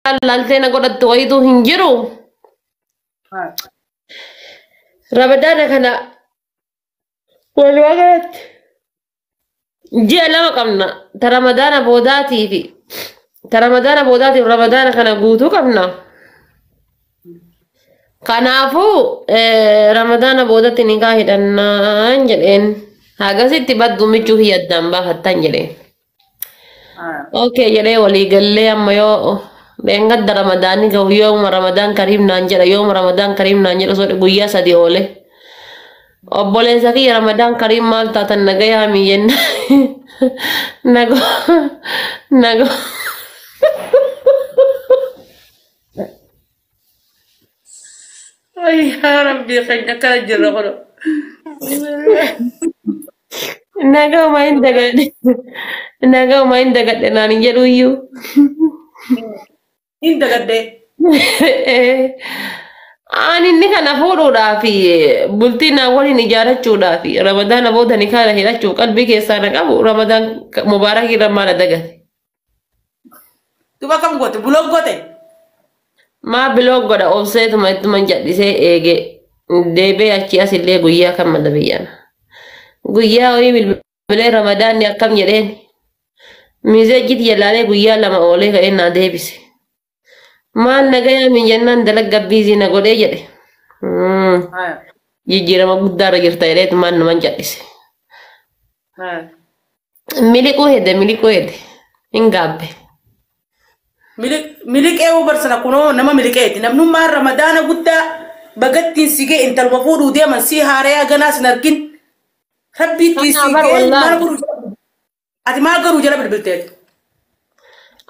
Laaltee na godhattu wayituu hin jiru. Ramadaana kana walumaa galatti ji'a 2 qabna. Ta Ramadaana boodaatii fi ta Ramadaana boodaatiif Ramadaana kana guutuu qabna. Kanaafuu Ramadaana boodatti nikaa hidhannaan jedheen. Hagasitti baddu michuu hiyyaddan baafattan jedheen. Okay jedhee walii gallee, amma yoo dheengadda Ramadaanni gahu yooma Ramadaan kariim naan jedha, yooma Ramadaan kariim naan jedha, osoo guyyaa 3 oole. Obboleessa kiyya, Ramadaan kariim, maal taatan, nagayaa miyyenna nago nago. Ay, yaa Rabbii keenya, akkana jirra kun. Nagahuma hin dagadhe, nagahuma hin dagadhe naan hin jedhu iyyuu. Hin dagadhee. Ani inni kana fuudhuudhaaf, bultii naa waliin ijaarrachuudhaaf, Ramadaana booda ni kana hidhachuuf qalbii keessaa na qabu, Ramadaan mubaarak irra maal dagate. Duba kam goote? Block goote? Maa block godha? Obseetuma ittuma jal'isee eege deebee achi asillee guyyaa kan mala biyyana. Guyyaa wayii bilbilee Ramadaanni akkam jedheen, miizeejjiti jalaalee guyyaa 2 oolee ka'ee naa deebise. Maal, nagayaa min jennaan, dalagga busy na godhee jedhe. Jijjiirama guddaarra jirta jedheetu maan numan jal'ise. Miliquu hede, miliquu hede. Hin gaabbe. Miliqee barsana kunoo nama miliqeeti. Namnummaan Ramadaana guddaa bagattiin si ga'e, intaluma fuudhuu deeman si haaree ganaa sin argin. Rabbiitti si ga'e, maal godhuu? Ati maal garuu jala bilbilteeti?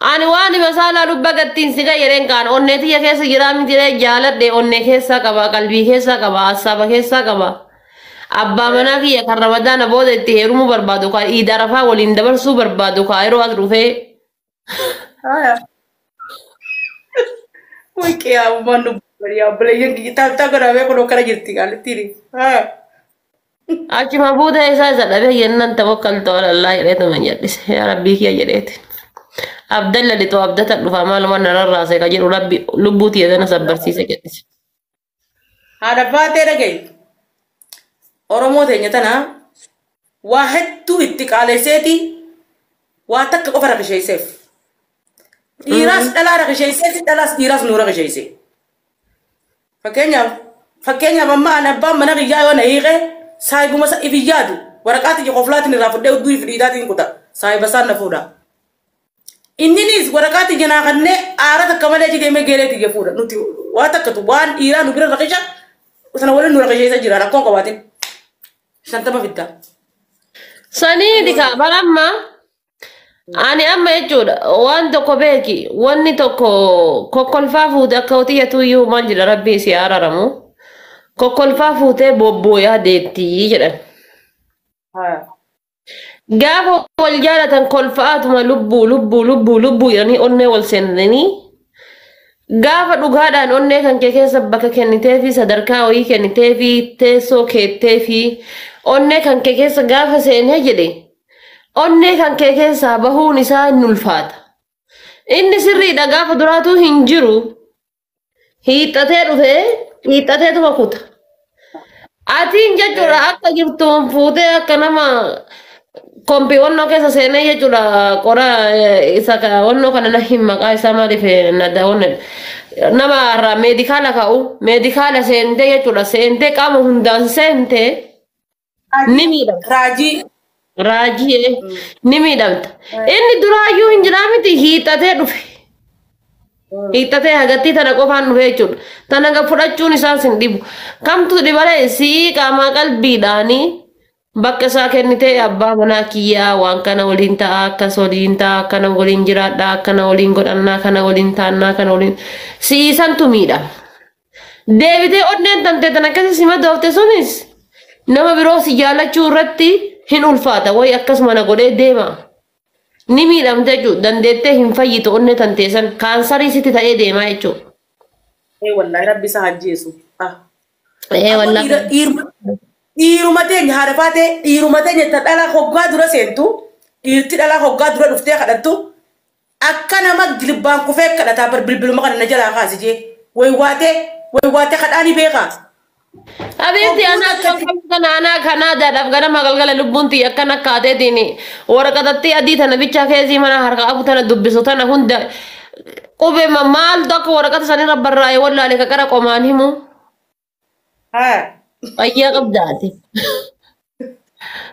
Ani waan masaalaa lubba gattiin si ga'e jedheen kaan onnee tiyya keessa jiraa miti jedhee, jaaladhe, onnee keessaa qaba, qalbii keessaa qaba, assaaba keessaa qaba. Abbaa manaa kiyya kan Ramadaana booda itti heerumuu barbaadu, kan Iid Arafaa waliin dabarsuu barbaadu, kan yeroo as dhufee. Way qiyaamumaan nu yaa obboleeyyan kiyya taa'aa godhamee kun akkana jirti qaalittiin. Achuma buuta isaa isa dhabee jennaan, tawakkaltu ala Allah jedheetuma jal'ise, yaa Rabbii kiyya jedheeti. Abdalla lixoo abdata dhufa, maaluma na rarraase ka jedhu, Rabbi lubbuu tiyya tana sabbarsiise jedhise. Haadha baatee dhagaye. Oromoo teenya tana waa hedduu itti qaaleesseeti, waa takka qofa rakisheesseef. Dhiiraas dhalaa rakisheesseeti, dhalaas dhiiraas nu rakisheesse. Fakkeenyaaf amma ani abbaan mana kiyyaa yoo na hiiqe, saayibuma isa ifin yaadu, waraqaa tiyya koflaatiin irraa fudhee udduu if dhiitaatiin kuta, saayiba isaan na fuudha. Inninis waraqaa tiyya naa kannee aara takka malee achi deemee geelee tiyya fuudha. Nuti waa takkatu waan dhiiraa nu bira rakisha sana waliin nu rakisheessa jira, rakkoon qabaatin. 50 fidda. Saniiti kaa baramma ani amma jechuudha, waan tokko beeki, wanni tokko kokkolfaa fuute akka hotiyyatu iyyuu maal jedha, Rabbii si araaramu, kokkolfaa fuutee bobbooyaa deettii jedhan. Gaafa wal jaalatan kolfaatuma lubbuu lubbuu lubbuu lubbuu jedhanii onnee wal seenanii, gaafa dhugaadhaan onnee kan kee keessa bakka kennitee fi sadarkaa wayii kennitee fi teessoo keettee fi onnee kan kee keessa gaafa seenee jedhe, onnee kan kee keessaa bahuun isaa hin ulfaata. Inni sirriidha, gaafa duraatuu hin jiru, hiixatee dhufee hiixateetuma kuta. Atiin jechuudha akka jirtuun fuutee akka nama kompii onnoo keessa seenee jechuudha, qora isa onnoo kana na hin maqaa isaa maaliif na daawwanne, nama irraa meedikaala ka'u, meedikaala seentee jechuudha, seentee qaama hundaan seentee ni miidhamta. Raajii. Raajii ni miidhamta. Inni duraayyuu hin jiraa miti, hiixatee dhufe. Hiixatee hagattii tana qofaan dhufe jechuudha. Tana ga fudhachuun isaa sin dhibu. Kamtu dhibaree sii qaamaa qalbiidhaanii bakka isaa kennitee, abbaa manaa kiyyaa waan kana waliin ta'a, akkas waliin ta'a, akkana waliin jiraadha, akkana waliin godhannaa, kana waliin taannaa, kana waliin siisantu miidhama. Deebitee onneen tantee tan akkasii si madoofte sunis nama biroo si jaalachuu irratti hin ulfaata, wayi akkasuma na godhee deema. Ni miidhamte jechuudha, dandeettee hin fayyitu, onnee tantee san kaansarii sitti ta'ee deemaa jechuudha. Ee wallaahi, Rabbi isa ajjeesu. Ee wallaahi. Dhiiruma teenya, haadha faatee, dhiiruma teenya ta dhalaa hoggaa dura seentu, dhiirti dhalaa hoggaa dura dhuftee kadhattu. Akka nama jilbaan kufee kadhataa bar bilbiluma kana na jalaa kaasi jee. Waywaatee waywaatee kadhaanii beekaa. Abeeti Hogguu ana takka kana ana Kanaadaadhaaf ganama galgala lubbuun tiyya akkana kaateetiin waraqatatti adii tana bichaa keessii mana harka qabu tana dubbisu tana hunda qubee maaltu akka waraqata sanirra barraa'e wallaale ka qara qomaan himu Haa. fayyaa qabdaati.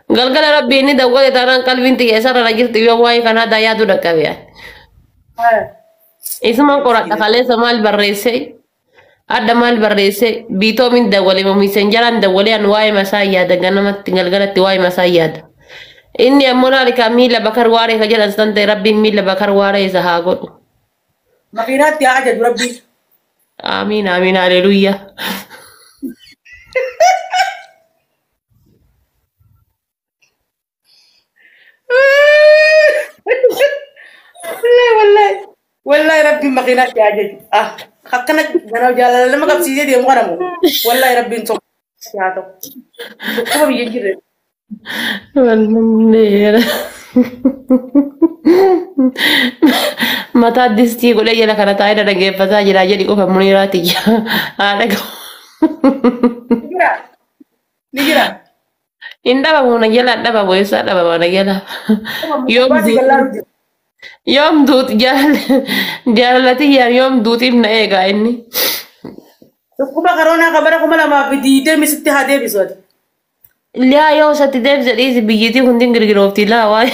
Galgala rabbii inni dawwale taanaan qalbiin tiyya isarra na jirti yoo waa'ee Kanaadaa yaadu dhaqqabe. Haa. Isumaan qoradha kaleessa maal barreesse adda maal barreesse biitoomin dawwale miisenjaraan dawwale an waa'ee masaa yaada ganamatti galgalatti waa'ee masaa yaada. Inni ammoo laali ka miila bakar waaree ka jedhan san ta'e rabbiin miila bakar waaree isa haa godhu. Makiinaatti haa ajaju rabbiin. Amiin amiin haleluuyaa. Wallahi wallahi wallahi rabbiin makiinaatti haa ajaju. Ah akkana ganama jaalala nama qabsiisee deemu kana moo wallahi rabbiin tokko haa ta'u. Dhukkuba biyya hin jirre. Mataa distii godhee jala kana taa'ee dhaggeeffataa jira jedhi qofa muniiraati haadha gahu. Ni jira. Ni jira. Hin dhabamu na jala dhabamu eessaa dhabama na jala. Yoom Baasii gallaaru jira. yoom duuti jaalalatiyyaan yoom duutiif na eegaa inni. Dhukkuba koronaa kan bara 2020 sitti haa deebisu ati. Laa yoo isatti deebise dhiisi biyyittii hundi girgiroofti laa waa'ee.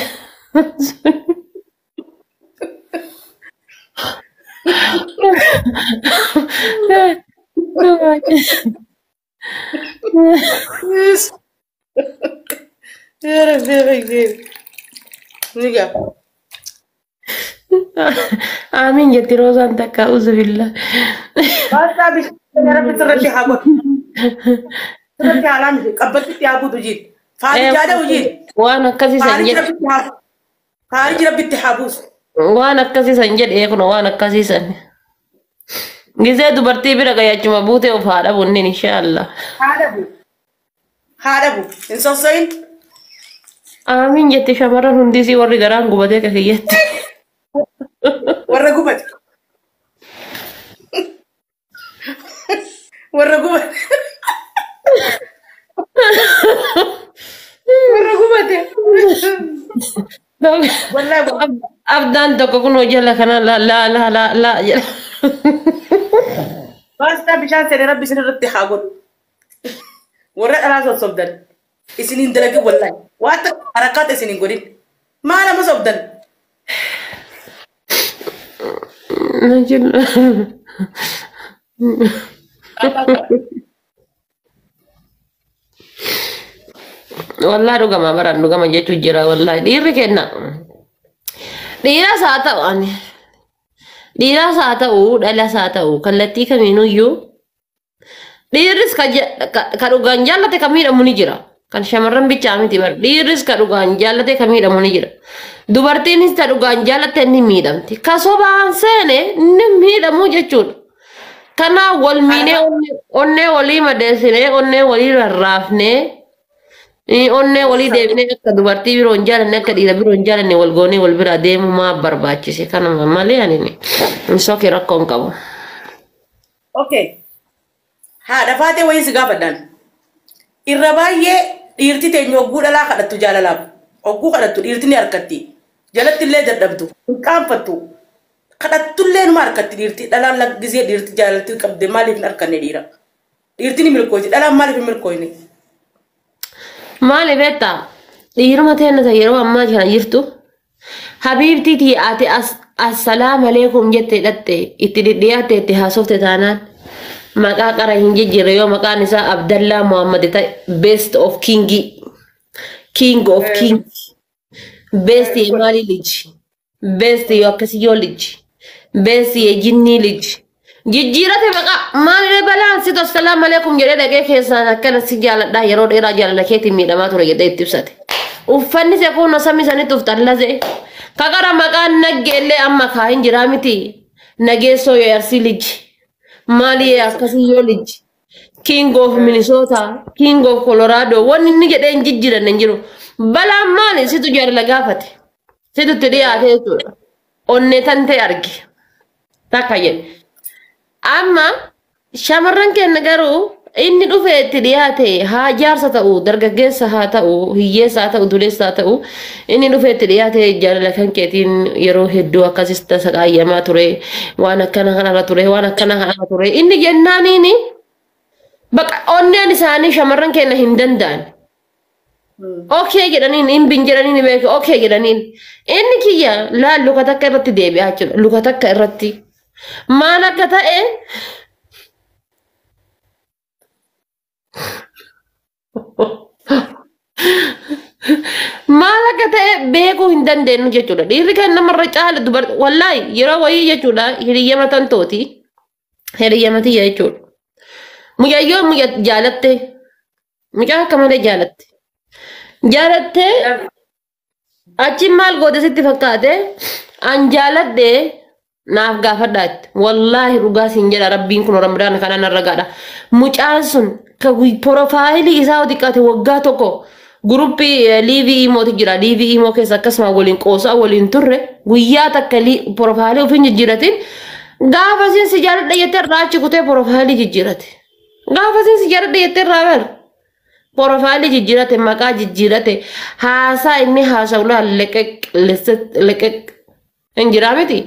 Yaa Rabbi Rabbi. Ni gaa. Amiin jetti Roozaan takka uzubillah. Baastaa bishaan Rabbi sirratti haa godhu. Sirratti haa laamisu. Qabbatti haa buutu jiin. Faarij haa dha'u jiin. Waan akkasii san Faarij jedhe. Rabbitti haa Faarij Rabbitti haa buusu. Waan akkasii san jedhe kun waan akkasii san. Gisee dubartii bira gayyachuma buutee of haa dhabu inni inshaallah. Haa dhabu. Haa dhabu. Hin sosso'in. Amiin jetti shamarran hundisii warri garaan gubatee kakiyyatti. Warra gubate. Warra gubate. Warra gubate. Wallahi Abdaan tokko kun jala kana la la la la la jedha. Baastaa bishaan seenee Rabbi isin irratti haa godhu. Warra dhalaa sossobdan. Isin hin dalagin wallahi. Waan takka harakaata isin hin godhin. Maa nama sobdan? Wallahi dhugama baraan dhugama jechuun jira wallahi dhiirri kenna. Dhiiras haa ta'u ani. Dhiiras haa ta'u dhalas haa ta'u kallattii kamiinuyyuu dhiirris ka dhugaan jaallate ka miidhamu ni jira. Kan shamarran bichaa miti bar dhiirris ka dhugaan jaallate ka miidhamu ni jira. Dubartiinis ta dhugaan jaalatte ni miidhamti. Ka sobaan seene ni miidhamu jechuudha. Kanaaf wal miinee onnee walii madeessinee onnee walii rarraafnee onnee walii deebinee akka dubartii biroo hin jaalanne akka dhiira biroo hin jaalanne wal goonee wal bira deemu maa barbaachise kanuma malee ani hin soke rakkoo hin qabu. Okay. Haadha faatee wayii si gaafadhaan. Irra baay'ee dhiirti teenya hogguu dhalaa kadhattu jaalalaaf. Hogguu kadhattu dhiirti ni harkatti. Jalatti illee dadhabdu. Hin qaanfattu. Kadhattullee numa harkatti dhiirti. Dhalaan gisee dhiirti jaalalti qabde maaliif hin harkanne dhiira? Dhiirti ni milkooyti. Dhalaan maaliif hin milkooyne? Maali beektaa dhiiruma teenya ta'e yeroo ammaa kana jirtu habiibtii tiyya ati assalaamu alaikum jettee dhatte itti dhidhiyaatte itti haasofte taanaan maqaa qara hin jijjiirre yoo maqaan isaa Abdallaa Muhammad ta'e best of king king of king best የማሊ ልጅ best የአከስዮ ልጅ best የጂኒ ልጅ jijjiirate maqaa maaliree balaan situ assalaamu alaikum jedhee dhaqee keessaan akkana si jaaladhaa yeroo dheeraa jaalala keetiin miidhamaa ture jedhee itti ibsate. Uffanni se kun samii sanitti ufxallase. Kaqara maqaan naggeellee amma kaahin jiraa miti. Nageessoo yoo lij. Maali akkasii yoo lij. King of Minnesota, King of Colorado, wanni inni jedhee hin jijjiiranne hin jiru. Balaan maali situ jaalala gaafate. Situ itti dhiyaate jechuudha. Onnee tan ta'e arge. Takka jedhe. Amma shamarran keenya garuu inni dhufee itti dhiyaate haa jaarsa ta'u, dargaggeessa haa ta'u, hiyyeessa haa ta'u, dureessa haa ta'u, inni dhufee itti dhiyaate jaalala kan keetiin yeroo hedduu akkasis tasaqaayyamaa ture, waan akkana kanarra ture, waan akkana kanarra ture. Inni jennaaniini baqa onneen isaanii shamarran keenya hin danda'an. Okay jedhaniin hin bin jedhaniin beeku okay jedhaniin. Inni kiyya laal luka takka irratti deebi'aa jechuudha. Luka takka irratti. Maal akka ta'e maal akka ta'e beekuu hin dandeenyu jechuudha. Dhiirri kan namarra caala dubar wallaahi yeroo wayii jechuudha hiriyyama tantooti. Hiriyyama tiyya jechuudha. Mucayyoo muca jaalatte. Mucaa akka malee jaalatte. Jaalattee achi maal goote sitti fakkaate an jaaladhe naaf gaafadhaa jette. Wallaahi dhugaa siin jedha rabbiin kun ramadaana kana narra gaadha. Mucaan sun porofaayilii isaa yoo xiqqaate waggaa tokko guruppii liivii imooti jira. Liivii imoo keessa akkasuma waliin qoosaa waliin turre guyyaa takka porofaayilii ofiin jijjiiratin gaafa siin si jaaladha jettee irraa achi kutee porofaayilii jijjiirate. Gaafa siin si jaaladha jettee irraa bar. Porofaayilii jijjiirate, maqaa jijjiirate, haasaa inni haasa'u laal leqeq leqeq hin jiraa miti.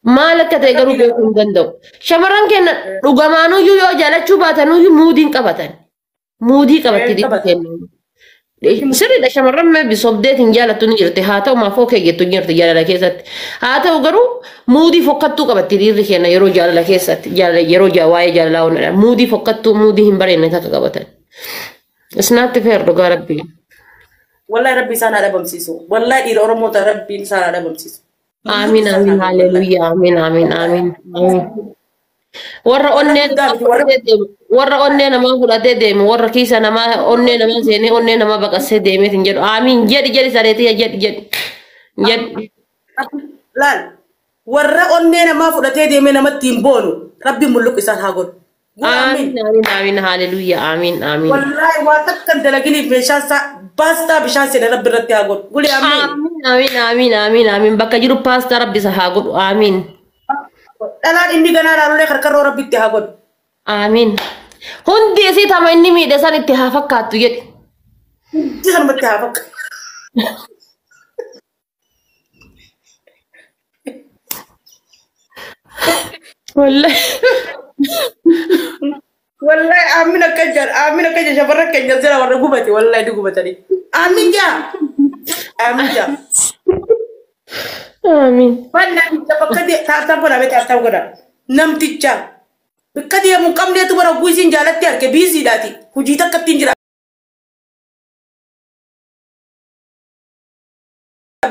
Maal akka ta'e garuu beekuu hin danda'u. Shamarran keenya dhugamaanuyyuu yoo jaalachuu baatanuyyuu muudiin qabatan. Muudii qabatti dhiirri keenya. Sirriidha shamarran maybe sobdeetiin jaalattu ni jirti. Haa ta'u maaf okee jettu ni jirti jaalala keessatti. Haa ta'u garuu muudii fokkattuu qabatti dhiirri keenya yeroo jaalala keessatti. Jaalala yeroo waa'ee jaalalaa onnadha. Muudii fokkattuu muudii hin bareedne takka qabatan. Isnaatti fair dhugaa rabbii. Wallahi rabbi isaan haa dhabamsiisu. Wallahi dhiira Oromoota rabbiin isaan haa dhabamsiisu. Amiin amiin haleluuyaa amiin amiin amiin amiin. Warra onnee namaa fudhatee deemu, warra onnee namaa fudhatee deemu, warra kiisa namaa onnee namaa seenee onnee namaa baqassee deemeetiin jedhu amiin jedhi jedhi sareetii jedhi jedhi jedhi. Laal warra onnee namaa fudhatee deemee namatti hin boonu rabbiin mulluq isaan haa godhu. Amiin amiin amiin haleluuyaa amiin amiin. Wallahi waan takka hin dalaginiif meeshaan isaa baastaa bishaan seene rabbi irratti haa godhu. Guli amiin. Amiin amiin amiin amiin amiin bakka jiru paastaa rabbi isa haa godhu amiin. Dhalaan inni ganaa laalulee karkarroo rabbi itti haa godhu. Amiin. Hundi isii tama inni miidhe san itti haa fakkaattu jedhi. Hundi sanumatti haa fakkaattu. Wallahi. Wallahi aamin akka jedhan aamin akka jedhan shamarran keenya jira warra gubate wallahi ni gubatanii. Aamin jaa. Aamin jaa. Amiin. Namticha bakka taaptaap godhaa bee taaptaap godhaa. Namticha bakka deemu hin qabneetu bara hogguu isiin jaalatti arge biiziidhaati. Hojii takka ittiin jira.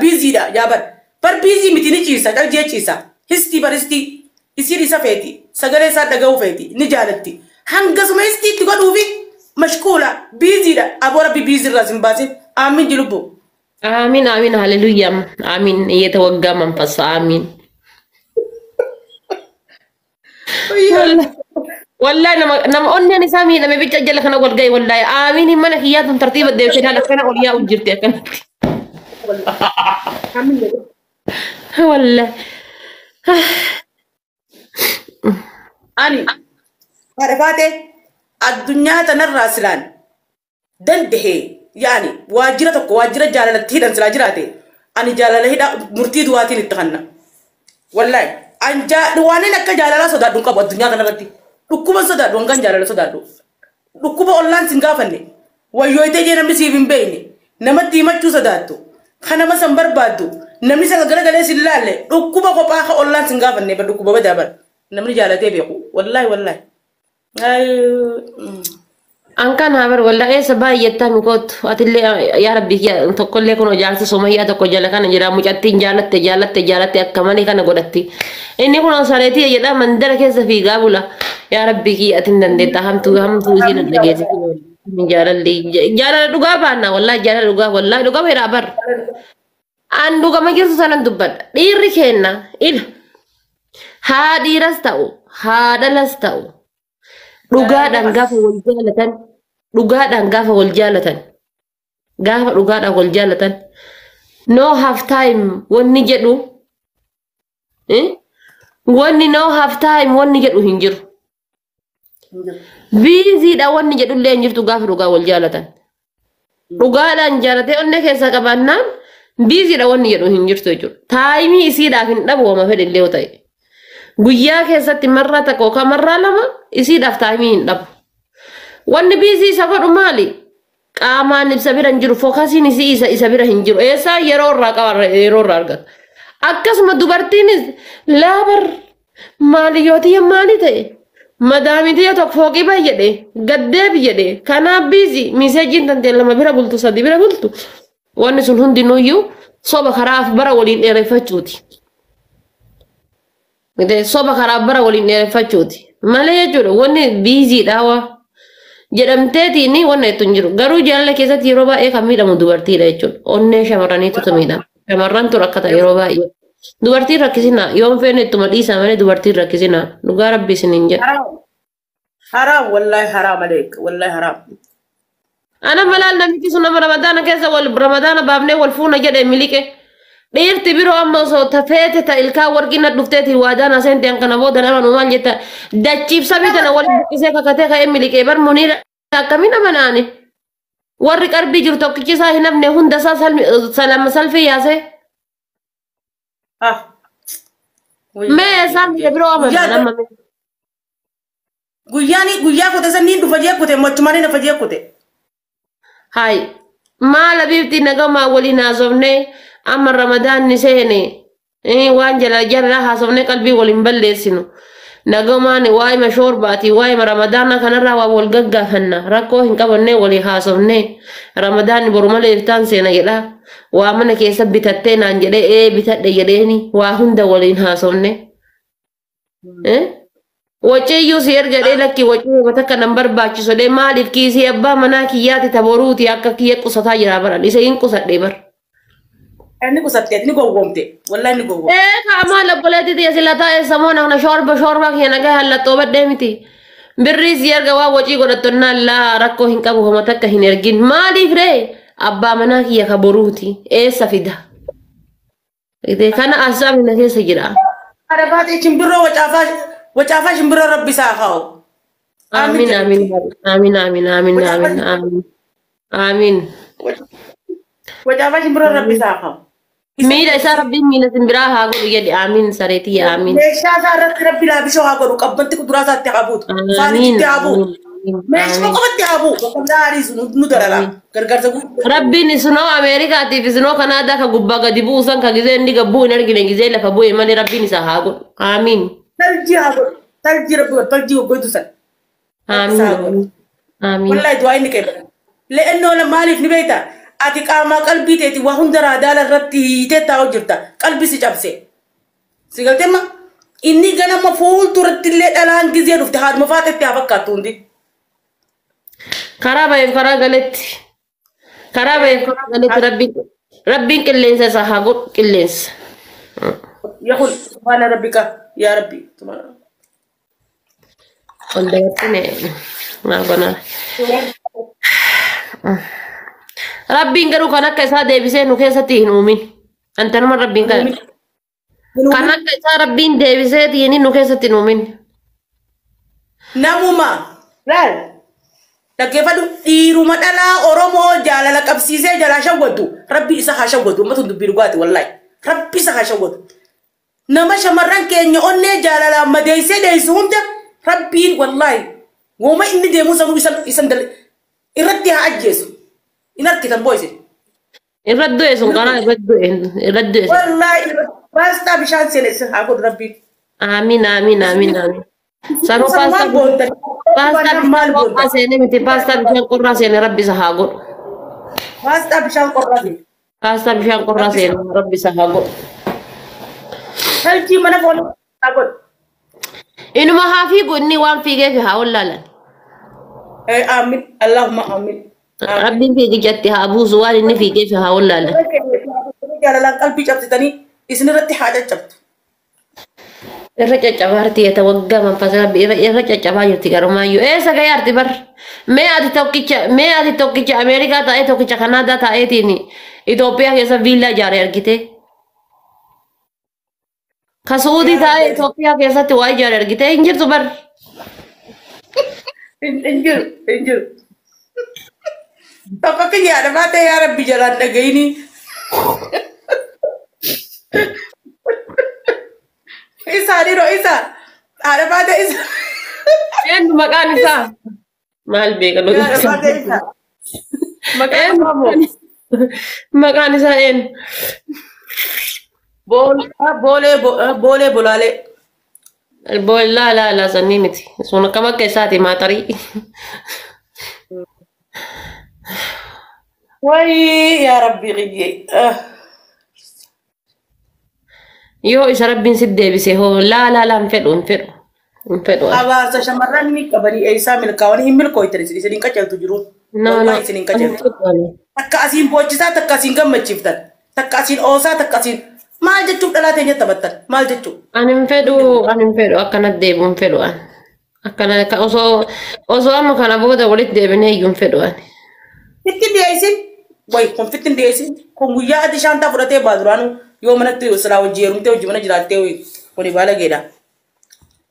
Biiziidha jaaban. Bar biizii miti ni ciisa dhalgee ciisa. Histii bar histii isiin isa feeti sagalee isaa dhaga'uu feeti ni jaalatti. Hangasuma histii itti godhuufi mashquula biiziidha. Aboo rabbi biiziirraa sin baasin. Aamin jilubbu. Amiin amiin haleluuyaa amiin የተወጋ መንፈስ አሚን። Wallahi nama onneen isaa miidhame bicha jala kana wal ga'e wallahi amiin hin mana kiyyaatun tartiiba deebisee ilaala akkana ol yaa'u jirti akkanatti. Wallahi. Ani haadha faatee addunyaa tanarraa silaan dandahee yaani waajjira tokko waajjira jaalalatti hidhan silaa jiraate ani jaalala hidha murtii du'aatiin itti kanna. Wallahi an waanin akka jaalalaa sodaadhu hin qabu addunyaa kanarratti. Dhukkuba sodaadhu hangan jaalala sodaadhu. Dhukkuba ollaan sin gaafanne wayyooyitee jee namni siif hin beekne namatti himachuu sodaattu kan nama san barbaaddu namni sana garagalee sin laalle dhukkuba kophaa ka ollaan sin gaafanne bar dhukkuba badaa bar namni jaalatee beeku wallahi wallahi. An kan haa bar wallahi eessa baay'attaa mi kootu atillee yaa rabbi tokkollee kun jaarsa somayyaa tokko jala kana jira mucattiin jaalatte jaalatte jaalatte akka malee kana godhatti. Inni kun sareetii jedha mandara keessa fiigaa bula. Yaa rabbi kiyya atin dandeetta hamtuu hamtuu isiin dhageessi. Jaalalli jaalala dhugaa baanna wallahi jaalala dhugaa wallahi dhugaa beeraa bar. An dhugama jirtu sanan dubbadha. Dhiirri kenna ila haa dhiiras ta'u haa dhalas ta'u dhugaadhaan gaafa wal jaalatan dhugaadhaan gaafa wal jaalatan gaafa dhugaadhaan wal jaalatan no half time wanni jedhu Wanni no have time wanni jedhu hin jiru. Busy dha wanni jedhullee hin jirtu gaafa dhugaa wal jaalatan. Dhugaadhaan jaalatee onnee keessaa qabaannaan busy dha wanni jedhu hin jirtu jechuudha. Time isiidhaaf hin dhabu wama fedhe illee yoo ta'e. Guyyaa keessatti marraa tokko yookaan marraa lama isiidhaaf time hin dhabu. Wanni busy isa godhu maali? Qaamaan isa bira hin jiru, focusiin isii isa bira hin jiru. Eessaa yeroo irraa qaba, yeroo irraa argata. Akkasuma dubartiinis laabar maaliyootiyya maali ta'e? Madaamitiya tokko fooqii baay'edhe, gaddeebi jedhe, kanaaf busy messageiin tantee lama bira bultu, sadi bira bultu. Wanni sun hundinuyyuu soba karaaf bara waliin dheereffachuuti. Soba karaaf bara waliin dheereffachuuti. Malee jechuudha wanni busy dha waa jedhamteetiin wanna ittu hin jiru. Garuu jaalala keessatti yeroo baay'ee kan miidhamu dubartiidha jechuudha. Onnee shamarraniitu miidhama. Shamarrantu rakkata yeroo baay'ee. Dubartiin rakkisinaa yoon feene ittuma dhiisaa malee dubartiin rakkisinaa. Dhugaa rabbi isiniin jedha. Haraam. Haraam wallahi, haraam aleek, wallahi haraam. Ana malaal namichi sun nama Ramadaana keessa wal Ramadaana baafnee wal fuuna jedhe miliqe. Dhiirti biroo amma osoo tafeete ta ilkaan warqii na dhufteeti waadaan aseente an kana booda nama nu maal jetta dachiif sabii tana wal buqqisee kakatee ka'ee miliqee bar muniira akkamiin amanaani. Warri qarbii jiru tokkichi isaa hin hafne hunda isaa salama salfii yaasee. Ah. Mee isaan biyya biroo amanan amma mee. Guyyaan guyyaa kute sanniin dhufa jee kute mochumaan dhufa jee kute. Hai, maal abiibti nagamaa waliin haasofnee amma Ramadaanni seene waan jala jala haasofnee qalbii waliin balleessinu. Nagamaan waa'ima shoorbaati waa'ima Ramadaana kanarraa waa wal gaggaafanna rakkoo hin qabannee walii haasofnee Ramadaanni boru malee iftaan seena jedha. Waa mana keessa bitattee naan jedhee ee bitadhe jedheeni waa hunda waliin haasofne. Waciiyyuu si erga dhee lakki wacii bakka takka nan barbaachisu dhee maaliif kiisii abbaa manaa kiyyaati taboruuti akka kiyya qusataa jira baran isa hin qusadhee bar. Inni qusatte, inni gowwoomte, wallahi inni gowwoomte. Ee kaamaa labboleetti tiya sila taa'e samoona kana shoorba shoorba kiyya nagaa hallattoo badhee miti. Birrii si erga waa wacii godhattonnaan laa rakkoo hin qabu homa takka hin ergin maaliif ree abbaa manaa kiyya ka boruuti eessa fida. Kana asaamni na keessa jira. Arafaati shimbirroo wacaafaa wacaafaa shimbirroo rabbi isaa kaa'u. Amiin amiin amiin amiin amiin amiin amiin amiin. Wacaafaa shimbirroo rabbi isaa kaa'u. Miila isaa rabbiin miila simbiraa haa godhu jedhi amiin sareetii amiin. Meeshaa isaa irratti rabbi laabishoo haa godhu, qabbanti kuduraa isaatti haa buutu. Faanichitti haa bu'u. Meeshuma qofatti haa bu'u. Bakka biraa hariisu nu darara. Gargaarsa guddaa. Rabbiin isinoo Ameerikaatiif isinoo Kanaadaa ka gubbaa gadi buusan ka gizee inni gabbuu hin argine gizee lafa bu'e malee rabbiin isaa haa godhu. Amiin. Tarjii haa godhu. Tarjii rabbi godhu. Tarjii goggoitu san. Amiin. Amiin. Wallahi du'aa inni qeebala. Le'ennoo maaliif ni beektaa? Ati qaamaa qalbii teeti waa hunda raadaala irratti hiitee taa'u jirta. Qalbii si cabse. Si galtee ma? Inni ganama fuulduratti illee dhalaan gizee dhufte haadhuma faaxetti haa fakkaattu hundi. Karaa baheef karaa galetti. Karaa baheef karaa galetti rabbiin qilleensa isaa haa godhu qilleensa. Yakun subhaana rabbika yaa rabbi. Ol dabartine maal goonaa. Rabbiin garuu kan akka isaa deebisee nu keessatti hin uumin. Antanuma rabbiin kan kan akka isaa rabbiin deebisee tiini nu keessatti hin uumin. Namuma laal dhaggeeffadhu, dhiiruma dhalaa Oromoo jaalala qabsiisee jalaa shawwatu rabbi isa haa shawwatu. Ummatu dubbii dhugaati, wallahi rabbi isa haa shawwatu. Nama shamarran keenya onnee jaalalaan madeessee dheessu hunda rabbiin wallahi wooma inni deemuu sanuu isan irratti haa ajjeesu. In argitan boo'ise. Irra du'e sun karaa irra du'e irra du'e. Wallahi baastaa bishaan seene haa godhu rabbiin. Amiin amiin amiin amiin. Sanuu Maal paastaa boontan? paastaa Maal bishaan qorraa boontan? seene miti, paastaa bishaan qorraa seene rabbi isa haa godhu. Baastaa bishaan qorraa seene. Paastaa bishaan qorraa seene rabbi isa haa godhu. Taljii mana foon haa godhu. Inuma haa fiigu inni waan fiigeef haa wallaalan. Aamin. Allahumma aamin. Rabbiin fiigichatti haa buusu waan inni fiigeef haa wallaalan. Jaalalaan qalbii cabsitanii isin irratti haa caccabtu. Irra caccabaa arti yeta waggaa manfaasa rabbi irra caccabaa jirti garumaayyuu. Eessa gahee arti bar? Mee ati tokkicha Ameerikaa taa'ee tokkicha Kanaadaa taa'eetiin Itoophiyaa keessa viillaa ijaaree argite. Ka Suudii taa'ee Itoophiyaa keessatti waa ijaare argitee hin jirtu bar. Hin jiru, hin jiru. Tokko kiyyaadha baatee yaa Rabbi jalaan dhagayini. Isaa dhiiroo isaa haadha baatee isa. Eenyu maqaan isaa? Maal beeka Haadha baatee isa. Maqaan isaa moo? Maqaan isaa eenyu? Boolee boolee bolaalee. Laa laa laa sannii miti. Sun akkam akka isaati maaxarii. Wayii yaa Rabbi kiyyee. Yoo isa Rabbiin si deebise hoo laa laa laa hin fedhu hin fedhu. Hin fedhu. Hawaasa shamarran ni qabanii eessaa milkaa'anii hin milkooytan isin isin hin qaceeltu jiru. No no. Wallahi isin hin qaceeltu. Takka asiin booccisaa takka asiin gammachiiftan. Takka asiin oosaa takka asiin maal jechuuf dhalaa teenya taphattan maal jechuuf. Ani hin fedhu ani hin fedhu akkanatti deebi'u hin fedhu ani. Akkana osoo osoo amma kana booda walitti deebinee iyyuu hin fedhu ani. Fitti dhiyeessin wayi kun fitti dhiyeessin kun guyyaa ati shaantaa fudhatee baaduraanu yoo manatti silaa hojii heerumtee hojii mana jiraattee kuni baala geedha.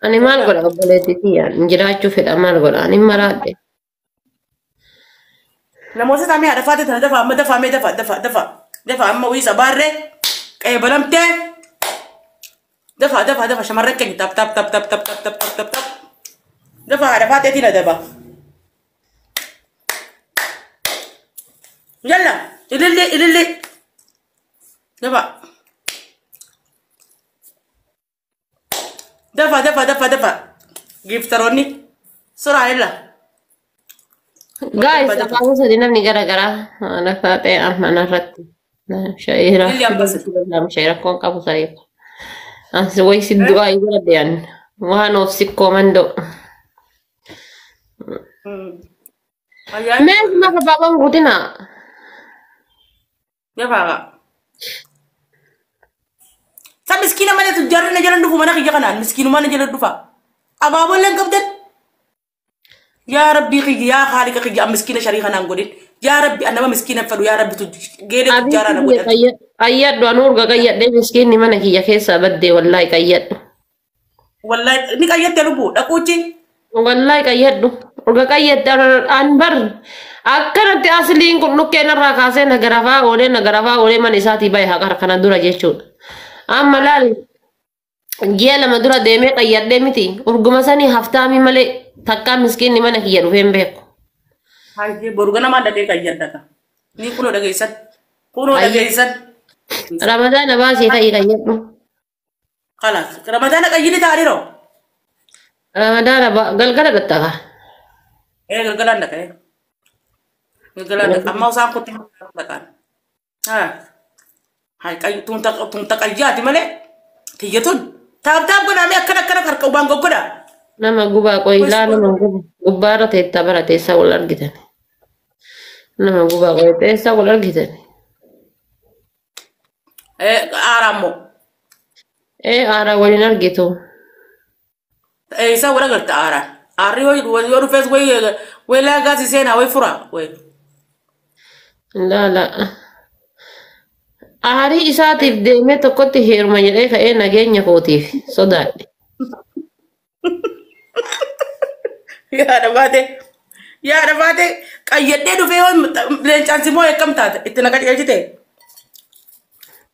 Ani maal godha obboleettii tiyyaan jiraachuu fedha maal godha ani maraadhe. Namoota taamee haadha faatee tana dafa amma dafa mee dafa dafa dafa dafa amma wiisa baarree qeebalamtee dafa dafa dafa shamarran keenya tap tap tap tap tap tap tap tap tap tap dafa haadha faateetiin adaba. Yalla ililli ililli dafa dafa dafa dafa dafa giiftaroonni suraa illa. Guys, afaan sadii namni gara garaa lafa ta'e mana irratti. Shayira. Ililli ambasa. Shayira koon qabu sariif. As way si du'aa igala deeyan. Waan of sikkoo mandoo. Mee lafa baabaan guutina. Jabaadha. Sa miskiina malee tujjaarri na jala dhufu mana kiyya kanaan miskiinummaa na jala dhufa. Abaaboolleen qabdan. Yaa Rabbii kiyya yaa Haaliqa kiyya miskiina sharii kanaan godhin. Yaa Rabbi nama miskiina fedhu yaa Rabbi geedee tujjaaraa na godhan. Qayyadhu anu urga qayyadhee miskiinni mana kiyya keessaa baddee wallaahi qayyadhu. Wallaahi ni qayyatte lubbuu dhaquuchi. Wallaahi qayyadhu. Urga qayyadhe an bar akkanatti asliin kun dhukkeen irraa kaasee na garafaa oolee na garafaa oolee mana isaatii bahe haqa kana dura jechuudha. Amma laal ji'a lama dura deemee qayyadhee miti urguma sanii haftaamii malee takkaa miskiinni mana kiyya dhufee hin beeku. Hayyee boru ganamaan dhaqee qayyadhata. Ni kunoo dhageessan. Kunoo dhageessan. Ramadaana baasii ta'ii qayyadhu. Kalaas ramadaana qayyini taa'aniiroo. Ramadaana galgala dhattaqa. Ee galgalaan dhaqee. Galgalaan dhaqa. Amma isaan kutti dhaqaan. Hai tunta qayyaati malee tiyya tun taap taap godhamee akkana akkana harka ubaan goggodha. Nama gubaa qoylaa nama guba gubbaarra teettaa bara teessaa wal argitan. Nama gubaa qoy teessaa wal argitan. Ee aaraa immoo. Ee aaraa waliin argitu. Ee isaa wal agarta aaraan. Aarri yoo dhufees wayi laagaasi seenaa wayi furaa wayi. Laa laa. Aarii isaatiif deemee tokkotti heeruma jedhee ka'ee nageenya kootiif sodaadhe. Yaada baatee yaada baatee qayyadhee dhufee yoo leencaan simoo akkam taate itti na qajeelchite.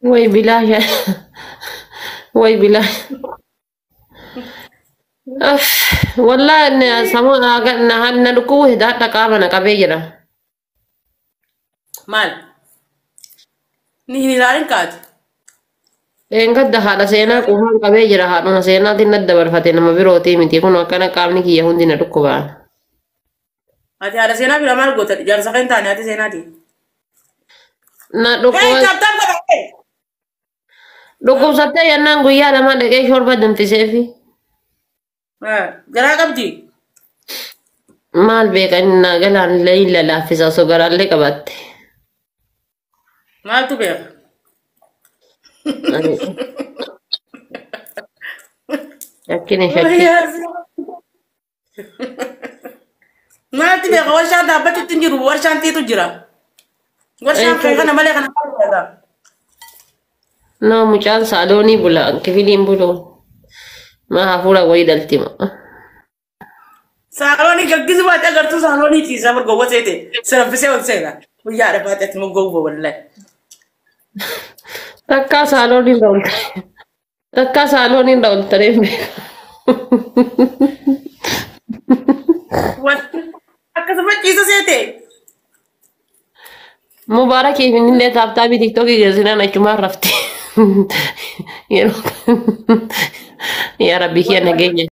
Way bilaasha. Way bilaasha. Wallaahi sammuu na dhukkubuu hidhaadha qaama na qabee jira. Maal? Ni hin ilaalin kaati. Dheengadda haadha seenaa quufaan qabee jira haadhuma seenaatiin nadda barfate nama birootii miti kun akkana qaamni kiyya hundi na dhukkubaa. Ati haadha seenaa bira maal goota jaarsa kan taane haati seenaati. Na Hei dhukkuba taap taap godhate. dhukkubsattee yennaan guyyaa lama dhaqee shorba danfiseefi. Garaa qabdi. Maal beekan na galaan leeyla laaffisa osoo garaallee qabaatte. Maaltu beeka? Shakkini shakkini. Maaltu beeka? Warshaan dhaabbachuutti hin jiru. Warshaan tiitu jira. Warshaan kee kana malee kana maal beeka? No, mucaan saaloonii bula kifiliin bulu. Maa hafuura wayii dhaltima. Saaloonii gaggisu baatee agartuu saaloonii ciisaa bargowwa seete siraffisee ol seena. Guyyaadha baatee ati moggoowwa wallahi. Takkaa saaloonii irra ol ta'e. Takkaa saaloonii irra ol ta'ee beeku. Akkasuma ciisa seete. Mubaarakiif innillee taaptaabii tiktookii geessinaan achumaan rafte. Yeroo yaa rabbi kiyya nageenya.